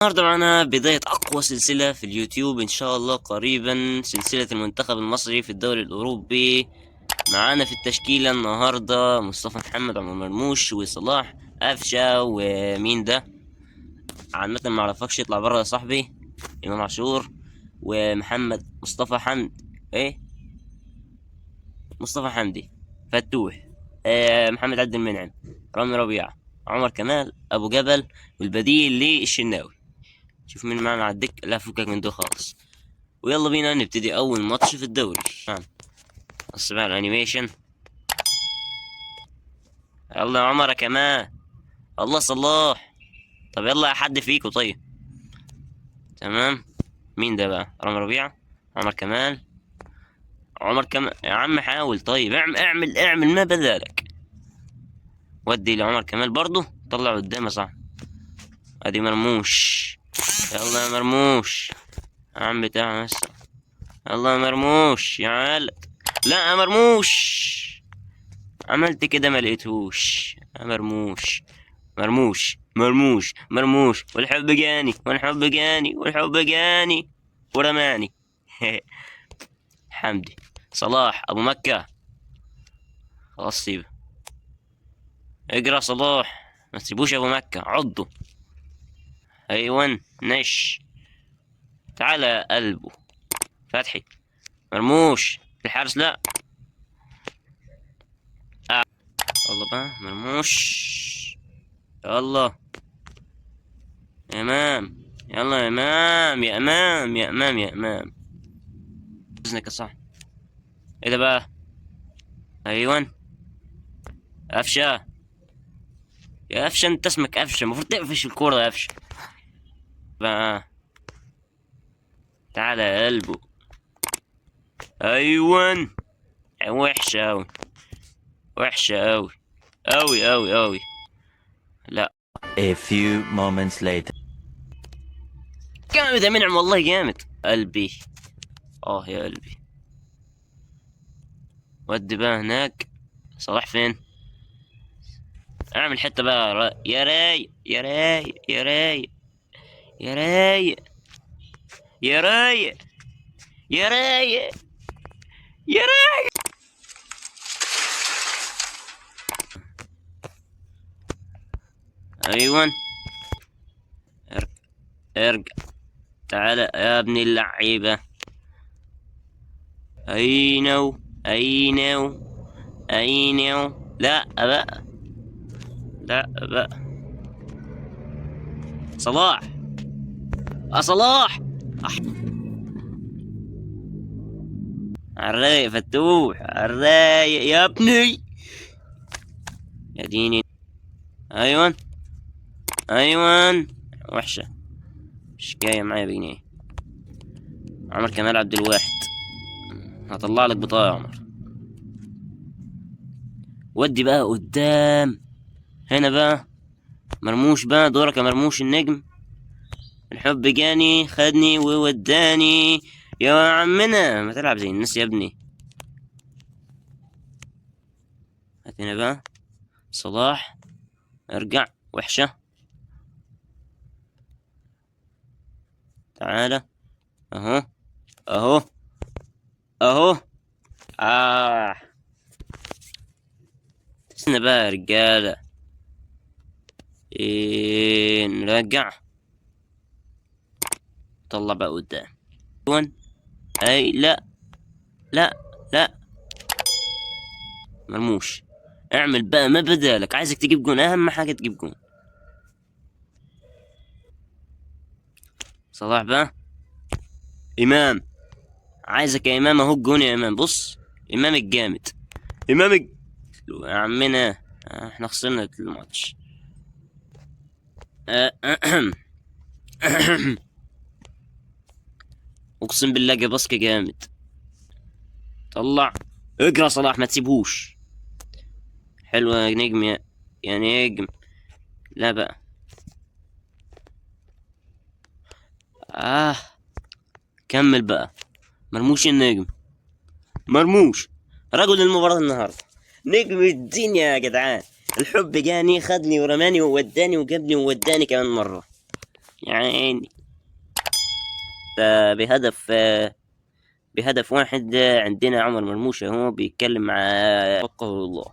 النهارده معانا بداية أقوى سلسلة في اليوتيوب إن شاء الله قريبا، سلسلة المنتخب المصري في الدوري الأوروبي. معانا في التشكيلة النهارده مصطفى محمد، عمر مرموش، وصلاح قفشة، ومين ده؟ عامة ما اعرفكش، اطلع بره يا صاحبي. إمام عاشور ومحمد مصطفى حمد، إيه؟ مصطفى حمدي، فتوح، محمد عبد المنعم، رامي ربيعة، عمر كمال، أبو جبل، والبديل للشناوي. شوف مين معانا على الدك. لا فكك من دول خالص، ويلا بينا نبتدي أول ماتش في الدوري. بص بقى ال animation. يلا يا عمر يا كمال، الله صلاح. طب يلا يا حد فيكو. طيب تمام. مين ده بقى؟ رامي ربيعة، عمر كمال، عمر كمال. يا عم حاول، طيب اعمل اعمل اعمل ما بذلك. ودي لعمر كمال برضو، طلع قدامه صح. ادي مرموش، يلا يا مرموش يا عم بتاع بس. يلا يا مرموش يا عالت. لا يا مرموش، عملت كده ما لقيتهوش. يا مرموش مرموش مرموش مرموش، والحب جاني والحب جاني والحب جاني ورماني. حمدي، صلاح، ابو مكة، خلاص سيبه. اجرى صلاح، ما تسيبوش ابو مكة، عضه. ايوان نش، تعالى يا قلبه. فتحي، مرموش الحارس، لا يلا بقى مرموش، يلا يا امام، يلا يا امام، يا امام، يا امام، يا امام. اذنك يا صاحبي. ايه ده بقى؟ ايوان قفشه، يا قفشه، انت اسمك قفشه، المفروض تقفش الكوره يا قفشه بقى. تعالى يا قلبه. ايوان، وحشه اوي، وحشه اوي اوي اوي اوي. لا. A few moments later. جامد يا منعم والله جامد. قلبي، يا قلبي. ودي بقى هناك. صلاح فين؟ اعمل حته بقى يا رايق، يا رايق، يا رايق، يا رايق، يا رايق، يا رايق، يا رايق. ايوان ارجع، ارجع، تعالى يا ابن اللعيبه. اينو، اينو، اينو. لا بقى، لا بقى. صلاح، يا صلاح. عالرايق فتوح، عالرايق يا ابني، يا ديني. ايوان، ايوان، وحشه، مش جايه معايا بجنيه. عمر كمال عبد الواحد، هطلع لك بطاقه يا عمر. ودي بقى قدام هنا بقى مرموش بقى، دورك يا مرموش النجم. الحب جاني خدني ووداني يا عمنا، ما تلعب زي الناس يا ابني. هات هنا بقى صلاح، ارجع، وحشة. تعالى اهو، اهو، اهو. استنى بقى يا رجالة. إيه، نرجع، طلع بقى قدام. اي لا لا لا، مرموش اعمل بقى ما بدالك، عايزك تجيب جون، اهم حاجة تجيب جون. صلاح بقى، امام، عايزك يا امام، اهو الجون يا امام. بص امام الجامد، امام يا عمنا. احنا خسرنا الماتش. اقسم بالله جاباسكي جامد. طلع، اجرى صلاح، ما تسيبهوش. حلو يا نجم، يا نجم. لا بقى، كمل بقى. مرموش النجم، مرموش رجل المباراة النهاردة، نجم الدنيا يا جدعان. الحب جاني خدني ورماني ووداني وجابني ووداني كمان مرة. يا عيني. بهدف، بهدف واحد. عندنا عمر مرموش اهو بيتكلم مع وفقه الله.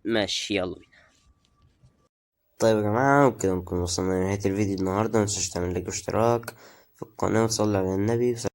ماشي يلا بينا. طيب يا جماعة، وبكده نكون وصلنا لنهاية الفيديو النهاردة. متنساش تعمل لايك واشتراك في القناة وتصلي على النبي.